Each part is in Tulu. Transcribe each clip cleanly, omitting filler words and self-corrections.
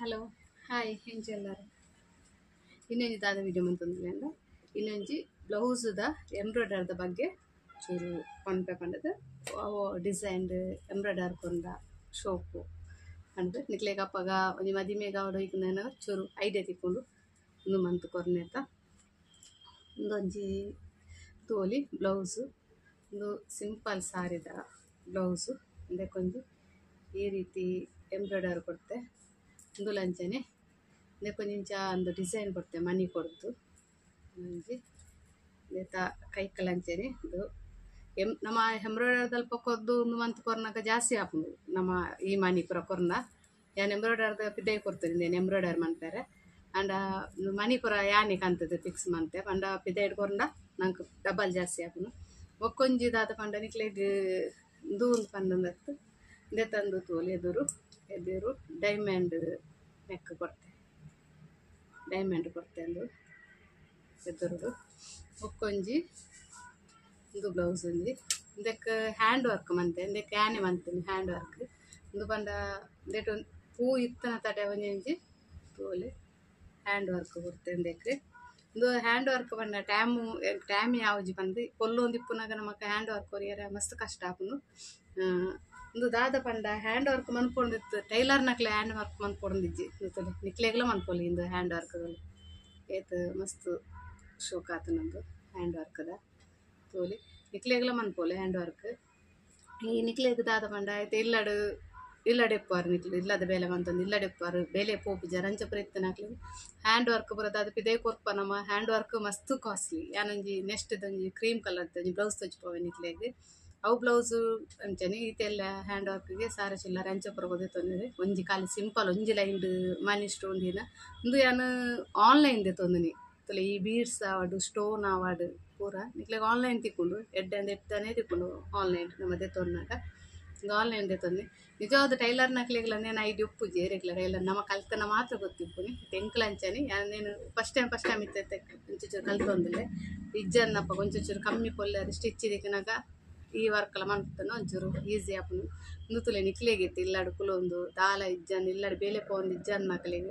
ಹಲೋ, ಹಾಯ್, ಎಂಚ ಎಲ್ಲಾರು? ಇನ್ನೊಂಜಿ ದಾದ ವಿಡಿಯೋ ಮಂತೊಂದುಲ್ಲೆಂಡ ಇನ್ನೊಂಜಿ ಬ್ಲೌಸ್ದ ಎಂಬ್ರಾಯ್ಡರ್ದ ಬಗ್ಗೆ ಚೂರು ಪನ್ಪೆ ಪಂಡದು ಅವು ಡಿಸೈನ್ಡ್ ಎಂಬ್ರಾಯ್ಡರ್ ಕೊಂಡ ಶೋಕು ಪಂದ್ ನಿಕ್ಲೆಗ್ ಅಪಗ ಒಂಜಿ ಮದಿಮೆಗ್ ಆವಡ್ ಇತ್ತ್ಂಡ ಚೂರು ಐಡಿಯಾ ತಿಕ್ಕುಂಡು. ಉಂದು ಮಂತ್ ಕೊರ್ನೆತ ಉಂದೊಂಜಿ ತೂವೊಲಿ ಬ್ಲೌಸ್. ಉಂದು ಸಿಂಪಲ್ ಸಾರಿದ ಬ್ಲೌಸ್. ಉಂದೆಕೊಂಜಿ ಈ ರೀತಿ ಎಂಬ್ರಾಯ್ಡರ್ ಕೊರ್ತೆ. ಉಂದುಲ ಅಂಚನೆ ಉಂದೆಕೊಂಜಿ ಇಂಚ ಅಂದ್ ಡಿಸೈನ್ ಕೊರ್ತೆ ಮಣಿ ಕೊರ್ದು. ಒಂಜಿ ಉಂದೆತ ಕೈಕಲ ಅಂಚನೆ ಉಂದು ನಮ ಎಂಬ್ರಾಯ್ಡರ್ ದಲ್ಪ ಕೊರ್ದು ಉಂದು ಮಂತ್ ಕೊರ್ನಗ ಜಾಸ್ತಿ ಆಪುಂಡು. ನಮ ಈ ಮಣಿ ಪೂರ ಕೊರ್ಂಡ ಯಾನ್ ಎಂಬ್ರಾಯ್ಡರ್ ದ ಪಿದಯಿ ಕೊರ್ತೆರ್ ಇಂದೆನ್ ಎಂಬ್ರಾಯ್ಡರ್ ಮನ್ಪೆರೆ. ಆಂಡ ಮಣಿ ಪೂರ ಯಾನೆ ಕಂತುದು ಫಿಕ್ಸ್ ಮಂತೆ. ಪಂಡ ಪಿದಯಿಡ್ ಕೊರ್ಂಡ ನಂಕ್ ಡಬಲ್ ಜಾಸ್ತಿ ಆಪುಂಡು. ಬೊಕೊಂಜಿ ದಾದ ಪಂಡ ನಿಕ್ಲೆಗ್ ಉಂದು ಪಂಡೊಂದತ್ತು ಉಂದೆತ ಉಂದು ತೂವೊಲಿ. ಎದುರು ಎದುರು ಡೈಮಂಡ್ ನೆಕ್ ಕೊರ್ತೆ, ಡೈಮಂಡ್ ಕೊರ್ತೆ ಉಂದು ಎದುರುಡು. ಬೊಕೊಂಜಿ ಉಂದು ಬ್ಲೌಸ್ ಒಂಜಿ ಉಂದೆಕ್ ಹ್ಯಾಂಡ್ ವರ್ಕ್ ಮಂತೆ. ಉಂದೆಕ್ ಯಾನೆ ಮಂತಿನಿ ಹ್ಯಾಂಡ್ ವರ್ಕ್. ಉಂದು ಪಂಡ ಉಂದೆಟ್ ಪೂ ಇತ್ತನ ತಡೆ ಒಂಜಿ ಒಂಜಿ ತೂವೊಲಿ. ಹ್ಯಾಂಡ್ ವರ್ಕ್ ಕೊರ್ತೆ ಉಂದೆಕ್. ಉಂದು ಹ್ಯಾಂಡ್ ವರ್ಕ್ ಪಂಡ ಟೈಮ್ ಟೈಮ್ ಯಾವುಜಿ ಪಂದ್ ಪೊಲ್ಲೊಂದು ಇಪ್ಪುನಗ ನಮಕ್ ಹ್ಯಾಂಡ್ ವರ್ಕ್ ಕೊರಿಯರೆ ಮಸ್ತ್ ಕಷ್ಟ ಆಪುಂಡು. ಉಂದು ದಾದ ಪಂಡ ಹ್ಯಾಂಡ್ ವರ್ಕ್ ಮನ್ಪೊಂದಿತ್ತು ಟೈಲರ್ ನಕ್ಲೆ ಹ್ಯಾಂಡ್ ವರ್ಕ್ ಮನ್ಪೊಂದಿಜ್ಜಿ. ನಿಕ್ಲೆಗ್ಲ ಮನ್ಪೊಲಿ ಇಂದು ಹ್ಯಾಂಡ್ ವರ್ಕ್. ಏತ್ ಮಸ್ತ್ ಶೋಕ್ ಆತುಂಡು ಹ್ಯಾಂಡ್ ವರ್ಕ್ ದ ತೂಲಿ. ನಿಕ್ಲೆಗ್ಲ ಮನ್ಪೊಲಿ ಹ್ಯಾಂಡ್ ವರ್ಕ್. ಈ ನಿಕ್ಲೆಗ್ ದಾದ ಪಂಡ ಐತೆ ಇಲ್ಲಡ್ ಇಲ್ಲಡೆ ಇಪ್ಪುವರ್ ನಿಕ್ಲು ಇಲ್ಲದ ಬೇಲೆ ಮಂತೊಂದು ಇಲ್ಲಡೆ ಇಪ್ಪುವರ್ ಬೇಲೆ ಪೋಪುಜೆರ್ ಅಂಚ ಪೂರ ಇತ್ತಿನಕ್ಲೆಗ್ ಹ್ಯಾಂಡ್ ವರ್ಕ್ ಪೂರ ದಾದ ಪಿದಯಿ ಕೊರ್ಪ ನಮ. ಹ್ಯಾಂಡ್ ವರ್ಕ್ ಮಸ್ತ್ ಕಾಸ್ಟ್ಲಿ. ಯಾನೊಂಜಿ ನೆಕ್ಸ್ಟ್ ಒಂಜಿ ಕ್ರೀಮ್ ಕಲರ್ ಒಂಜಿ ಬ್ಲೌಸ್ ತೋಜಿಪಾವೆ ನಿಕ್ಲೆಗ್. ಅವು ಬ್ಲೌಸ್ ಅಂಚನೆ ಇತೆಲ್ಲ ಹ್ಯಾಂಡ್ ವರ್ಕ್ ಗೆ ಸಾರ ಚಿಲ್ಲರೆ ಅಂಚ ಪೂರ ದೆತೊಂದೆರ್. ಒಂಜಿ ಖಾಲಿ ಸಿಂಪಲ್ ಒಂಜಿ ಲೈನ್ ಮನಿ ಸ್ಟೋನ್ ದೀನ. ಉಂದು ಯಾನ್ ಆನ್ಲೈನ್ ದೆತೊಂದಿನಿ. ತೂಲೆ ಈ ಬೀಡ್ಸ್ ಆವಡ್ ಸ್ಟೋನ್ ಆವಡ್ ಪೂರ ನಿಕ್ಲೆಗ್ ಆನ್ಲೈನ್ ತಿಕ್ಕುಂಡು. ಎಡ್ಡೆ ಎಡ್ಡೆನೆ ತಿಕ್ಕುಂಡು ಆನ್ಲೈನ್ ನಮ ದೆತೊನ್ನಗ. ಉಂದು ಆನ್ಲೈನ್ ದೆತೊಂದಿ. ನಿಜವಾದ ಟೈಲರ್ ನಕ್ಲೆಗ್ಲ ನೇನ ಐಡಿಯಾ ಉಪ್ಪುಜಿ. ಏರೆಗ್ಲ ಟೈಲರ್ ನಮ ಕಲ್ತನ ಮಾತ್ರ ಗೊತ್ತಿಪ್ಪುನಿ. ಎಂಕ್ಲ ಅಂಚನೆ ಯಾನ್ ಫಸ್ಟ್ ಟೈಮ್ ಫಸ್ಟ್ ಟೈಮ್ ಇತ್ತೆ ಒಂಚೂರು ಕಲ್ತೊಂದುಲ್ಲೆ. ಇಜ್ಜನ್ನಪ್ಪ ಒಂಚೂರು ಕಮ್ಮಿ ಪೊಲ್ಲೆರ್ ಸ್ಟಿಚ್ ದಿಕ್ಕಿನಾಗ ಈ ವರ್ಕ್ಲ ಮನ್ಪುನ ಒಂಚೂರು ಈಸಿ ಆಪುಂಡು. ಉಂದು ತೂಲೆ ನಿಕ್ಲೆಗ್ ಇತ್ತೆ ಇಲ್ಲಡ್ ಕುಲೊಂದು ದಾಲ ಇಜ್ಜಂದ್ ಇಲ್ಲಡ್ ಬೇಲೆ ಪೋವೊಂದು ಇಜ್ಜಂದಿನಕ್ಲೆಗ್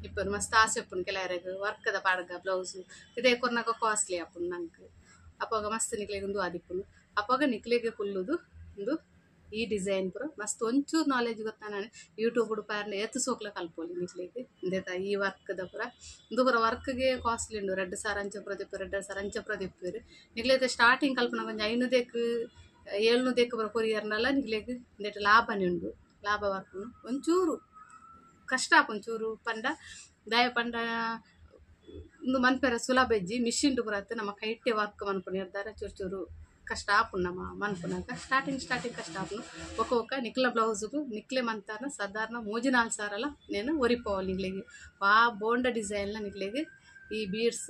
ಇಪ್ಪುನು ಮಸ್ತ್ ಆಸೆ ಉಪ್ಪುಂಡು. ಕೆಲವೆರೆಗ್ ವರ್ಕ್ದ ಪಾಡ್ಗ ಬ್ಲೌಸ್ ಪಿದಯಿ ಕೊರ್ನಗ ಕಾಸ್ಟ್ಲಿ ಆಪುಂಡು ನಂಕ್. ಅಪಗ ಮಸ್ತ್ ನಿಕ್ಲೆಗ್ ಉಂದು ಆದಿಪ್ಪುಂಡು. ಅಪಗ ನಿಕ್ಲೆಗ್ ಕುಲ್ಲುದು ಉಂದು ಈ ಡಿಸೈನ್ ಪೂರ ಮಸ್ತ್ ಒಂಚೂರು ನಾಲೆಜ್ ಗೊತ್ತಾನ ಯೂಟ್ಯೂಬ್ ಪಾರ್ನೆ ಏತ್ ಸೋಕ್ಲ ಕಲ್ಪೊಲಿ ನಿಕ್ಲೆಗ್. ಉಂದೆತ ಈ ವರ್ಕ್ದ ಪೂರ ಉಂದು ಪೂರ ವರ್ಕ್ಗೆ ಕಾಸ್ಟ್ಲಿ ಉಂಡು. 2,000 ಅಂಚ ಪೂರ ದೆಪ್ಪುವೆರ್, 2,500 ಅಂಚ ಪೂರ ದೆಪ್ಪುವೆರ್. ನಿಕ್ಲೆಗ್ ಸ್ಟಾರ್ಟಿಂಗ್ ಕಲ್ಪುನಗ ಒಂಜಿ 500ಕ್ 700ಕ್ ಪೂರ ಕೊರಿಯರ್ಂಡಲ ನಿಕ್ಲೆಗ್ ಉಂದೆಟ್ ಲಾಭನೇ ಉಂಡು. ಲಾಭ ಬರ್ಪುಂಡು. ಒಂಚೂರು ಕಷ್ಟ ಆಪುಂಡು ಚೂರು ಪಂಡ ದಾಯೆ ಪಂಡ ಉಂದು ಮನ್ಪೆರೆ ಸುಲಭ ಇಜ್ಜಿ. ಮಿಷಿನ್ ಪೂರ ಅತ್ತ್ ನಮ್ಮ ಕೈಟೆ ವರ್ಕ್ ಮನ್ಪುನ ಇರ್ದಾರ ಚೂರು ಚೂರು ಕಷ್ಟ ಆಪುಂಡು. ನಮ ಮನ್ಪುನಗ ಸ್ಟಾರ್ಟಿಂಗ್ ಸ್ಟಾರ್ಟಿಂಗ್ ಕಷ್ಟ ಆಪುಂಡು. ಬೊಕ ಬೊಕ ನಿಕ್ಲ ಬ್ಲೌಸ್ಗು ನಿಕ್ಲೆ ಮಂತಾನ ಸಾಧಾರಣ 3-4 ಸಾವಿರಲ ನೇನು ಒರಿಪೋವಲ್ ನಿಕ್ಲೆಗ್. ವಾ ಬೋಂಡ ಡಿಸೈನ್ಲ ನಿಕ್ಲೆಗ್ ಈ ಬೀಡ್ಸ್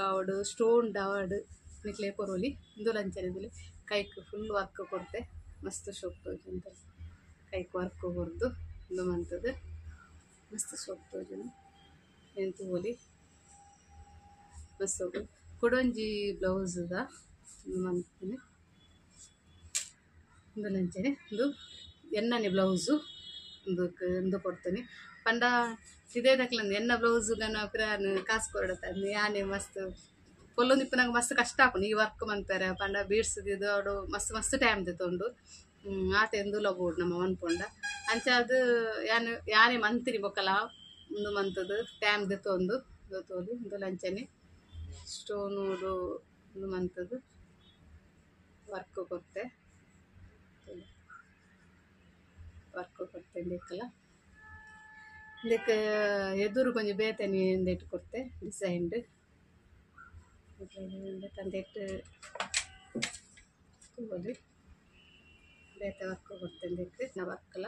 ಆವಡ್ ಸ್ಟೋನ್ ಆವಡ್ ನಿಕ್ಲೆ ಕೊರೊಲಿ. ಉಂದುಲ ಅಂಚನೆ ಇಂದುಲು ಕೈಕ್ ಫುಲ್ ವರ್ಕ್ ಕೊರ್ತೆ. ಮಸ್ತ್ ಶೋಕ್ ತೋಜುಂಡು. ಕೈಕ್ ವರ್ಕ್ ಕೊರ್ದು ಉಂದು ಮಂತುದು ಮಸ್ತ್ ಶೋಕ್ ತೋಜುಂಡು. ನೆನ್ ತೂವೊಲಿ ಮಸ್ತ್ ಕುಡೊಂಜಿ ಬ್ಲೌಸ್ ದ ಉಂದು ಮಂತಿನಿ. ಉಂದುಲ ಅಂಚನೆ ಉಂದು ಎನ್ನನೆ ಬ್ಲೌಸು ಉಂದಕ್ ಉಂದು ಕೊಡ್ತೀನಿ ಪಂಡ ಪಿದಯ್ದಕ್ಲೆನ ಎನ್ನ ಬ್ಲೌಸ್ ಗನ ಪಿರಾನ್ ಕಾಸು ಕೊರೊಡತ್ತ. ಯಾನೆ ಮಸ್ತ್ ಪೊಲ್ಲೊಂದು ಇಪ್ಪುನಗ ಮಸ್ತ್ ಕಷ್ಟ ಆಪುಂಡು ಈ ವರ್ಕ್ ಮನ್ಪೆರೆ. ಪಂಡ ಬೀಡ್ಸ್ ದೀದ್ ಮಸ್ತ್ ಮಸ್ತ್ ಟೈಮ್ ದೆತೊಂಡು ಆತೆ ಉಂದುಲ ಬೋಡು ನಮ ಮನ್ಪುಂಡ. ಅಂಚಾದ್ ಯಾನ್ ಯಾನೆ ಮಂತಿನಿ ಬೊಕಲ ಉಂದು ಮಂತುದು ಟೈಮ್ ದೆತೊಂದು ತೋಲಿ. ಉಂದುಲ ಅಂಚನೆ ಸ್ಟೋನ್ ಉಂದು ಮಂತುದು ವರ್ಕ್ ಕೊರ್ತೆ. ವರ್ಕ್ ಕೊರ್ತೆ ಇಂದೆಕ್ಲ. ಇಂದೆಕ್ ಎದುರು ಒಂಜಿ ಬೇತೆನೆ ಇಂದೆಟ್ ಕೊರ್ತೆ ಡಿಸೈನ್ಡ್. ಇಂದೆಟ್ ತೂವೊಲಿ ಬೇತೆ ವರ್ಕ್ ಕೊರ್ತೆ ಇಂದೆಕ್. ವರ್ಕ್ಲ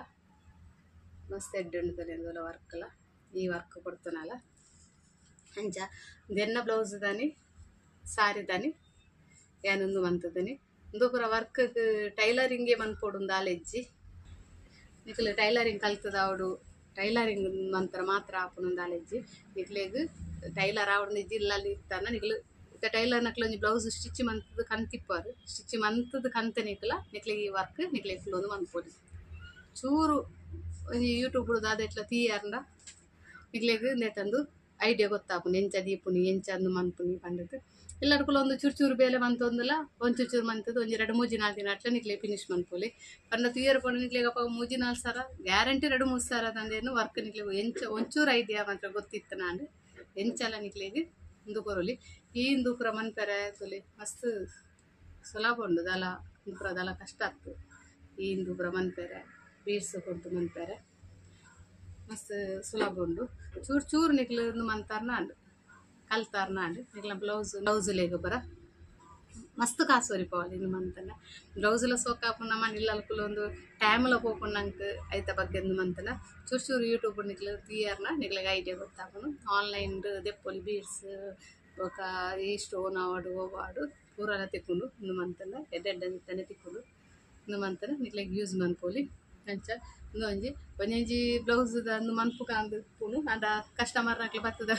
ಮಸ್ತ್ ಎಡ್ಡೆ ಉಂಡು ತೂಲೆ. ಇಂದುಲ ವರ್ಕ್ಲ ಈ ವರ್ಕ್ ಕೊರ್ತುನಲ ಅಂಚ ಎನ್ನ ಬ್ಲೌಸ್ ದಾನಿ ಸಾರಿ ದಾನಿ ಯಾನ್ ಉಂದು ಮಂತುದಿನಿ. ಉಂದು ಪೂರ ವರ್ಕ್ ಟೈಲರಿಂಗ್ ಮನ್ಪೊಡು ದಾಲ ಇಜ್ಜಿ. ನಿಕ್ಲು ಟೈಲರಿಂಗ್ ಕಲ್ತುದಾವೊಡು ಟೈಲರಿಂಗ್ ಮಂತ್ರ ಮಾತ್ರ ಆಪುಂಡು ದಾಲ ಇಜ್ಜಿ. ನಿಕ್ಲೆಗ್ ಟೈಲರ್ ಆವೊಡು ಇಜ್ಜಿ. ಇಲ್ಲಲ್ ಇತ್ತನ ನಿಕ್ಲು ಇತ್ತೆ ಟೈಲರ್ ನಕ್ಲು ಒಂಜಿ ಬ್ಲೌಸ್ ಸ್ಟಿಚ್ ಮಂತುದು ಕಂತಿಪ್ಪರು. ಸ್ಟಿಚ್ ಮಂತುದು ಕಂತ ನಿಕ್ಲ ನಿಕ್ಲೆಗ್ ಈ ವರ್ಕ್ ನಿಕ್ಲೆಗ್ ಫುಲ್ ಮನ್ಪೊಲಿ. ಚೂರು ಒಂಜಿ ಯೂಟ್ಯೂಬ್ ದಾದ ಇಟ್ಲ ತೀಯರ್ಂಡ ನಿಕ್ಲೆಗ್ ನೆತ್ತಂದು ಐಡಿಯಾ ಗೊತ್ತಾಪುಂಡು ಎಂಚ ದೀಪುನಿ ಎಂಚ ಅಂದು ಮನ್ಪುನಿ ಪಂಡದು ಎಲ್ಲರ್ಕುಲ ಒಂದು ಚೂರು ಚೂರು ಬೇಲೆ ಮಂತೊಂದುಲ ಒಂಚೂರು ಚೂರು ಮಂತದ್ದು ಒಂಜಿ 2 3 4 ದಿನ ಅಟ್ಲ ನಿಕ್ಲೆ ಫಿನಿಶ್ ಮನ್ಪೊಲಿ ಪಂಡ ತುಯರ್ ಪಂಡ ನಿಕ್ಲೆಗ್ ಅಪ್ಪ 3 4 ಸಾವಿರ ಗ್ಯಾರಂಟಿ 2 3 ಸಾವಿರ ತಂದೇನು ವರ್ಕ್ ನಿಕ್ಲೆ ಎಂಚ ಒಂಚೂರು ಐಡಿಯಾ ಮಾತ್ರ ಗೊತ್ತಿತ್ತು ನಾನು ಎಂಚಲ ನಿಕ್ಲೆಗ್ ಇಂದು ಕೊರೊಲಿ ಈ ಇಂದು ಪೂರ ಮನ್ಪೆರೆ ತುಲೆ ಮಸ್ತ್ ಸುಲಭ ಉಂಡು ದಾಲ ಇಂದು ಪೂರ ದಾಲ ಕಷ್ಟ ಆಗ್ತು ಈ ಇಂದು ಪೂರ ಮನ್ಪೆರೆ ಬೀಡ್ಸ್ ಕೊರ್ದು ಮನ್ಪೆರೆ ಮಸ್ತ್ ಸುಲಭ ಉಂಡು ಚೂರು ಚೂರು ನಿಕ್ಲು ಇಂದು ಮಂತಾರ್ನ ಅಂಡು ಕಲ್ತಾರ್ನ ಅಂಡು ನಿಕ್ಲ ಬ್ಲೌಸ್ ಬ್ಲೌಸ್ ಬರ ಮಸ್ತ್ ಕಾಸು ಒರಿಪವಲ್ಲಿ ಇಂದು ಮಂತನ ಬ್ಲೌಸ್ಲ ಸೋಕಾಪುನ ನಮ್ಮ ಇಲ್ಲಲ್ಕುಲ ಒಂದು ಟೈಮ್ಲ ಪೋಪುನಂಕ್ ಐತ ಬಗ್ಗೆ ಇಂದು ಮಂತನ ಚೂರು ಚೂರು ಯೂಟ್ಯೂಬ್ ನಿಕ್ಲು ತೀಯರ್ನ ನಿಕ್ಲೆಗ್ ಐಡಿಯಾ ಗೊತ್ತಾಪುನು ಆನ್ಲೈನ್ ದೆಪ್ಪೊಲಿ ಬೀಡ್ಸ್ ಬೊಕ ಈ ಸ್ಟೋನ್ ಆವಡು ಓವಾಡು ಪೂರಲ ತಿಕ್ಕುಂಡು ಇಂದು ಮಂತನ ಎಡ್ಡೆ ಎಡ್ಡೆ ನಿತ್ತನೆ ತಿಕ್ಕುಂಡು ಇಂದು ಮಂತನ ನಿಕ್ಲೆಗ್ ಯೂಸ್ ಮನ್ಪೊಲಿ ಅಂಚ ಇಂದು ಒಂಜಿ ಒಂಜೊಂಜಿ ಬ್ಲೌಸ್ ಅಂದು ಮನ್ಪುಕ ಅಂದು ಪುಣು ಅಂಡ ಕಸ್ಟಮರ್ ನಕ್ಲು ಬತ್ತದ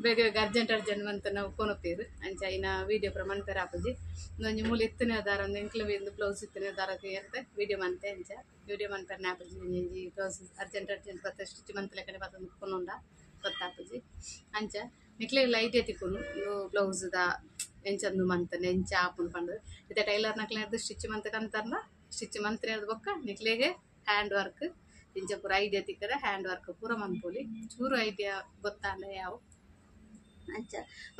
ಬೇಗ ಬೇಗ ಅರ್ಜೆಂಟ್ ಅರ್ಜೆಂಟ್ ಮಂತ ನಾವು ಕೊನೊಪೇರು ಅಂಚ ಇನ್ನ ವೀಡಿಯೋ ಪೂರ ಮನ್ಪೆರೆ ಆಪುಜಿ ಇಂದೊಂಜಿ ಮೂಲು ಇತ್ತನೆ ದಾರ ಒಂದು ಎಂಕ್ಲ ಇಂದು ಬ್ಲೌಸ್ ಇತ್ತನೆ ದಾರ ಇರ್ತೆ ವೀಡಿಯೋ ಮಂತೆ ಅಂಚ ವೀಡಿಯೋ ಮನ್ಪೆರೆ ಆಪುಜಿ ಒಂಜೊಂಜಿ ಬ್ಲೌಸ್ ಅರ್ಜೆಂಟ್ ಅರ್ಜೆಂಟ್ ಬತ್ತ ಸ್ಟಿಚ್ ಮಂತಲೆಕನೆ ಬತ್ತ ಕೊನೊಂಡ ಗೊತ್ತಾಪುಜಿ ಅಂಚ ನಿಕ್ಲೆಗ್ ಐಡಿಯಾ ತಿಕ್ಕುಂಡು ಇಂದು ಬ್ಲೌಸ್ದ ಎಂಚಂದು ಮಂತನೆ ಎಂಚ ಆಪುಂಡು ಪಂಡು ಇತ್ತೆ ಟೈಲರ್ ನಕ್ಲೆರ್ದ್ ಸ್ಟಿಚ್ ಮಂತ ಕಂತಾರ್ನ ಸ್ಟಿಚ್ ಮಂತ್ರಿ ಬೊಕ್ಕ ನಿಕ್ಲೆಗೆ ಹ್ಯಾಂಡ್ ವರ್ಕ್ ಇಂಚ ಪೂರ ಐಡಿಯಾ ತಿಕ್ಕರೆ ಹ್ಯಾಂಡ್ ವರ್ಕ್ ಪೂರ ಮನ್ಪೊಲಿ ಚೂರು ಐಡಿಯಾ ಗೊತ್ತಾಂಡ ಯಾವ ಅಂಚ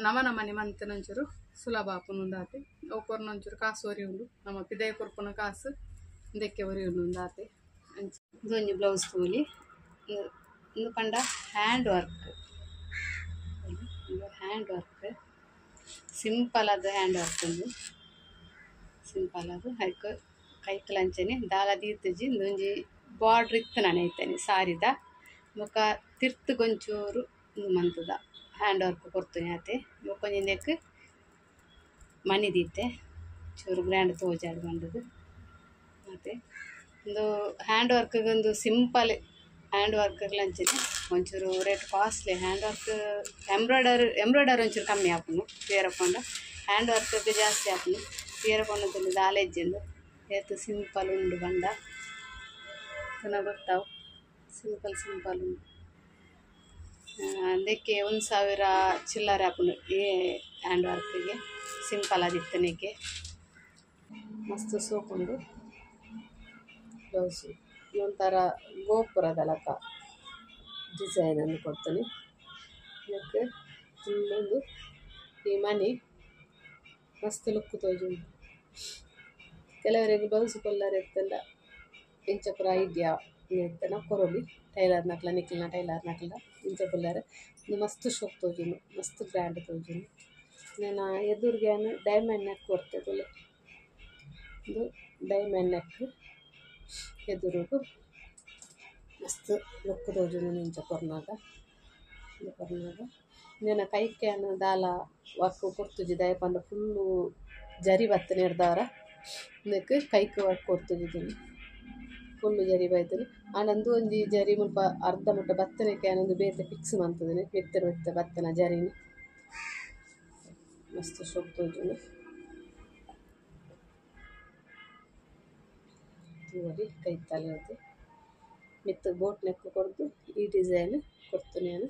ನಮ ನಮನೆ ಮಂತನ ಒಂಚೂರು ಸುಲಭ ಆಪುಂಡು ಅವು ಕೊರ್ನ ಒಂಚೂರು ಕಾಸು ಒರಿಯುಂಡು ನಮ್ಮ ಪಿದಯ ಕೊರ್ಪುನ ಕಾಸು ಇಂದಕ್ಕೆ ಒರಿಯುಂಡು ಉಂದಾತೆ ಅಂಚ ಇದೊಂಜಿ ಬ್ಲೌಸ್ ತೋಲಿ ಇಂದು ಪಂಡ hand work hand work simple ಅದು ಹ್ಯಾಂಡ್ ವರ್ಕ್ ಉಂಡು ಸಿಂಪಲ್ ಅದು ಹೈಕ್ ಕೈಕುಲ ಅಂಚನೆ ದಾಲ ದೀತುಜಿ ಇಂದೊಂಜಿ ಬಾರ್ಡ್ರ್ ಇತ್ತು ನಾನು ಐತೇನೆ ಸಾರಿದ ಬೊಕ ತಿರ್ತು ಗೊಂಚೂರು ಇಂದು ಮಂತದ ಹ್ಯಾಂಡ್ ವರ್ಕ್ ಕೊಡ್ತೀನಿ ಆತೆ ಬೊಕ ಒಂಜಿ ಇಂದೆಕ್ ಮಣಿ ದೀತೆ ಚೂರು ಗ್ರ್ಯಾಂಡ್ ತೋಜಾಡು ಬಂದದ್ದು ಮತ್ತು ಒಂದು ಹ್ಯಾಂಡ್ ವರ್ಕ್ಗೆ ಒಂದು ಸಿಂಪಲ್ ಹ್ಯಾಂಡ್ ವರ್ಕ್ಗೆ ಅಂಚನೆ ಒಂಚೂರು rate costly hand work embroidery ಒಂಚೂರು ಕಮ್ಮಿ ಆಪುಂಡು ತೀರ ಪಂಡ ಹ್ಯಾಂಡ್ ವರ್ಕ್ಗೆ ಜಾಸ್ತಿ ಆಪುಂಡು ತೀರ ಪಂಡ ದಾಲ ಇಜ್ಜಿಂದು ಏತ್ ಸಿಂಪಲ್ ಉಂಡು ಬಂಡ ಪುನಃ ಗೊತ್ತಾವು ಸಿಂಪಲ್ ಸಿಂಪಲ್ ಉಂಡು ಅದಕ್ಕೆ 1000 ಚಿಲ್ಲರೆ ಆಪುಂಡು ಈ ಹ್ಯಾಂಡ್ ವರ್ಕ್ಗೆ ಸಿಂಪಲ್ ಆದಿತ್ತನಿಗೆ ಮಸ್ತ್ ಸೋಪುಂಡು ಬ್ಲೌಸ್ ಒಂಥರ ಗೋಪುರದ ಲಕ ಡಿಸೈನನ್ನು ಕೊಡ್ತೀನಿ ಇದಕ್ಕೆ ಫುಲ್ಲೊಂದು ಈ ಮಣಿ ಮಸ್ತ್ ಲುಕ್ ತೋಜುಂಡು ಕೆಲವರಿಗೆ ಬ್ಲೌಸ್ ಕೊಲ್ಲರೆ ಇತ್ತಂಡ ಇಂಚ ಪೂರ ಐಡಿಯಾ ಇತ್ತನ ಕೊರೊಲಿ ಟೈಲರ್ ನಕ್ಲ ನಿಕ್ಲಿನ ಟೈಲರ್ ನಕ್ಲ ಇಂಚ ಕೊಲ್ಲರೆ ಇಂದು ಮಸ್ತ್ ಶೋಕ್ ತೋಜುಂಡು ಮಸ್ತ್ ಗ್ರ್ಯಾಂಡ್ ತೋಜುಂಡು ನಾನು ಎದುರಿಗೆ ಡೈಮಂಡ್ ನೆಕ್ ಕೊಡ್ತೆ ತೊಲೆ ಇದು ಡೈಮಂಡ್ ನೆಕ್ ಎದುರುಗು ಮಸ್ತ್ ಲುಕ್ ತೋಜುಂಡು ಇಂಚ ಕೊರ್ನಾಗ ಇಂದು ಕೊರ್ನಾಗ ನೆನ ಕೈಕ್ಯಾನ ದಾಲ ವರ್ಕ್ ಕೊರ್ತುಜಿ ದಾಯ ಪಂಡ ಫುಲ್ಲು ಜರಿ ಬತ್ತನೆ ಇರ್ದವರ ಇದಕ್ಕೆ ಕೈಕ್ ವರ್ಕ್ ಕೊರ್ತುಜಿದ್ದೀನಿ ಫುಲ್ಲು ಜರಿ ಬೈತನೆ ಆನಂದು ಒಂಜಿ ಜರಿ ಮುಲ್ಪ ಅರ್ಧ ಮುಟ್ಟ ಬತ್ತನೆಕ್ಕೆ ಆನಂದು ಬೇತೆ ಫಿಕ್ಸ್ ಮಂತದೇನೆ ಮಿತ್ತ ಮಿತ್ತ ಬತ್ತನ ಜರಿನ ಮಸ್ತ್ ಶೋಕ್ ತೋಜುಂಡು ತೂವರಿ ಕೈತಲೆ ಅದು ಮಿತ್ತ ಬೋಟ್ ನೆಕ್ ಕೊರ್ದು ಈ ಡಿಸೈನ್ ಕೊಡ್ತೀನಿ ನಾನು